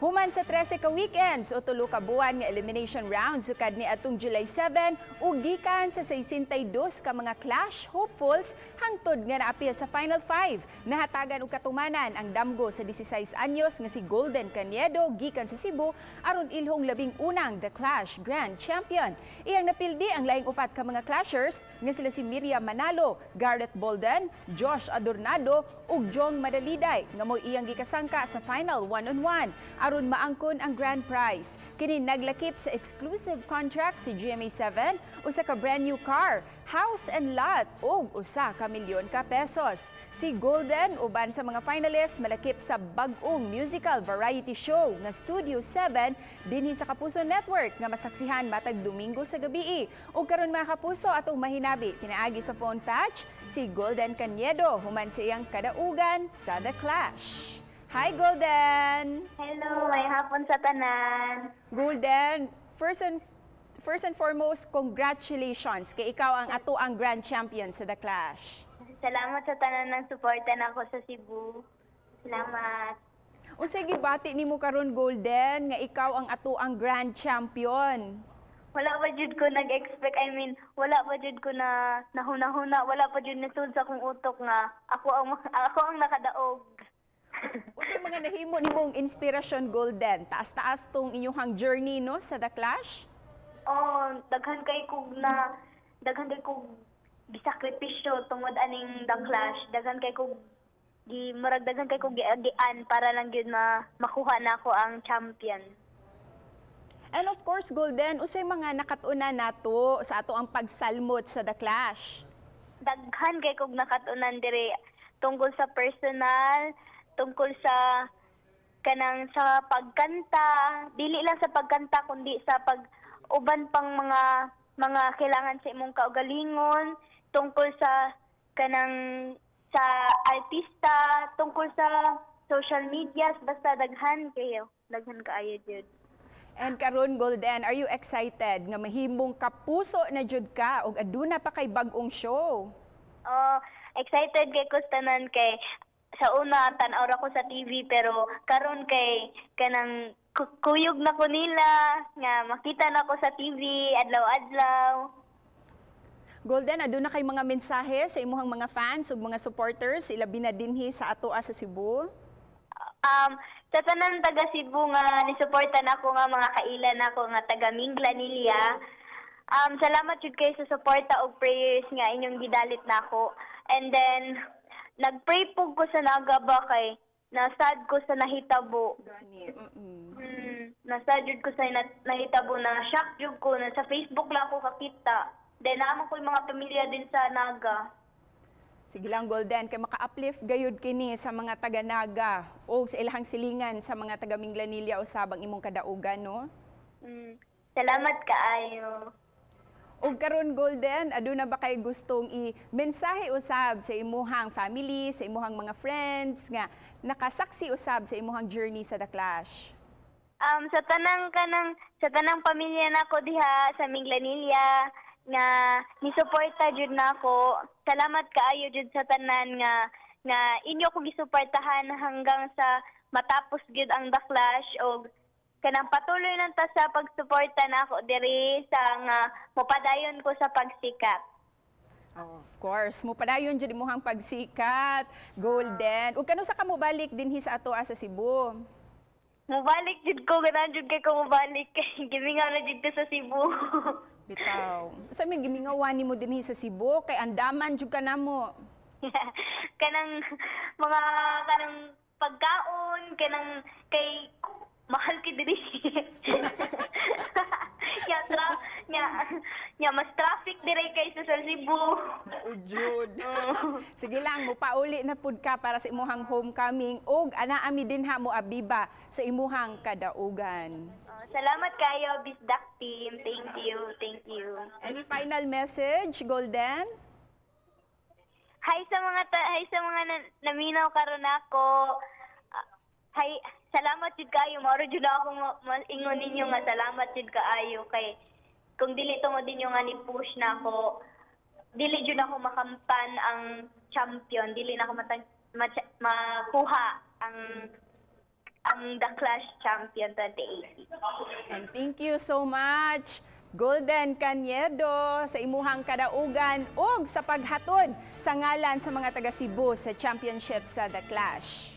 Human sa 13 ka weekends o 3 ka buwan nga elimination round sukad ni atong July 7 ug gikan sa 62 ka mga Clash hopefuls hangtod nga naapil sa Final 5. Nahatagan og katumanan ang damgo sa 16 anyos nga si Golden Canedo gikan sa Cebu aron ilhong 11ng The Clash Grand Champion. Iyang napildi ang laing upat ka mga clashers nga sila si Miriam Manalo, Garrett Bolden, Josh Adornado ug Jong Madaliday nga mo iyang gikasangka sa final one-on-one aron maangkon ang grand prize. Kini naglakip sa exclusive contract si GMA7, usa ka brand new car, house and lot ug 1 ka milyon ka pesos. Si Golden uban sa mga finalists malakip sa bag-ong musical variety show nga Studio 7 dinhi sa Kapuso Network nga masaksihan matag Domingo sa gabi. Ug karon, mga kapuso, atong mahinabi pinaagi sa phone patch si Golden Canedo human sa iyang kadaugan sa The Clash. Hi, Golden! Hello, maayong hapon sa tanan. Golden, first and foremost, congratulations kay ikaw ang ato ang grand champion sa The Clash. Salamat sa tanan ng suporta nako sa Cebu. Salamat. Unsay gibati nimo karon, Golden, nga ikaw ang ato ang grand champion? Wala pa jud ko nag-expect. I mean, wala pa jud ko na nahuna-huna, wala pa jud nisud sa akong utok nga ako ang nakadaog. Unsay mga nahimo nimong inspirasyon, Golden? Taas-taas tong inyong journey, no, sa The Clash? Oh, daghan kay kog gisakripisyo tungod aning The Clash. Daghan kay kog gi murag daghan kay kog giagian para lang gyud ma makuha nako ang champion. And of course, Golden, unsay mga nakatunan nato sa ato ang pagsalmot sa The Clash? Daghan kay kog nakatunan dire tungkol sa personal, tungkol sa kanang sa pagkanta, dili lang sa pagkanta kundi sa pag uban pang mga kailangan sa imong kaugalingon, tungkol sa kanang sa artista, tungkol sa social media, basta daghan kayo, daghan kaayo jud. And karon, Golden, are you excited nga mahimong kapuso na jud ka ug aduna pa kay bag-ong show? Oh, excited kay ko sa tanan kay sa una tan-aw ra ko sa TV, pero karon kay kanang kuyog na ko nila nga makita na ko sa TV adlaw-adlaw. Golden, aduna kay mga mensahe sa imuhang mga fans ug mga supporters, ilabi na dinhi sa atoa sa Cebu? Sa tanan taga Cebu nga nisuporta nako, nga mga kaila nako nga taga Minglanilla. Salamat jud kayo sa suporta ug prayers nga inyong gidalit nako. And then nagpray pug ko sa Naga ba kay na-sad ko sa nahitabo. Gani. Na-sad jud ko sa nahitabo, na shock jud ko na sa Facebook lang ako kakita. Then naa man ko yung mga pamilya din sa Naga. Sige lang, Golden, kay maka-uplift gayud kini sa mga taga Naga o sa ilahang silingan sa mga taga Minglanilla usab ang imong kadaugan, no? Salamat kaayo. Ug karon, Golden, aduna ba kay gustong i-mensahe usab sa imuhang family, sa imuhang mga friends nga nakasaksi usab sa imuhang journey sa The Clash? Sa tanang pamilya nako diha sa Minglanilla nga nisuporta jud nako. Salamat kaayo jud sa tanan nga inyo ko gisuportahan hanggang sa matapos gyud ang The Clash og kanang patuloy lang ta sa pagsuporta nako diri sa nga mopadayon ko sa pagsikat. Oh, of course, mupadayon jud imuhang pagsikat, Golden. Ug kanus-a ka mobalik dinhi sa atoa sa Cebu? Mubalik jud ko, ganahan jud kay ko mubalik kay gimingaw na jud ko sa Cebu. Bitaw. Unsa may gimingawan nimo dinhi sa Cebu kay andaman jud ka namo? Kanang mga kanang pagkaon, kanang kay mahal kay diri. Nya mas traffic diri kaysa sa Cebu. Ujud. Sige lang, mupauli na pud ka para sa imuhang homecoming ug anaa mi dinha mo abiba sa imuhang kadaugan. Oh, salamat kayo, Bisdak team. Thank you, thank you. Any final message, Golden? Hi sa mga naminaw karon nako. Ah, hi, salamat jud kaayo. Mao ra jud ako ingon ninyo nga salamat jud kaayo kay kung dili tungod ninyo nga ni push nako, dili jud ako makamtan ang champion, dili na ako makuha ang ang The Clash Champion 2018. And thank you so much, Golden Cañedo, sa imuhang kadaugan ug sa paghatod sa ngalan sa mga taga Cebu sa championship sa The Clash.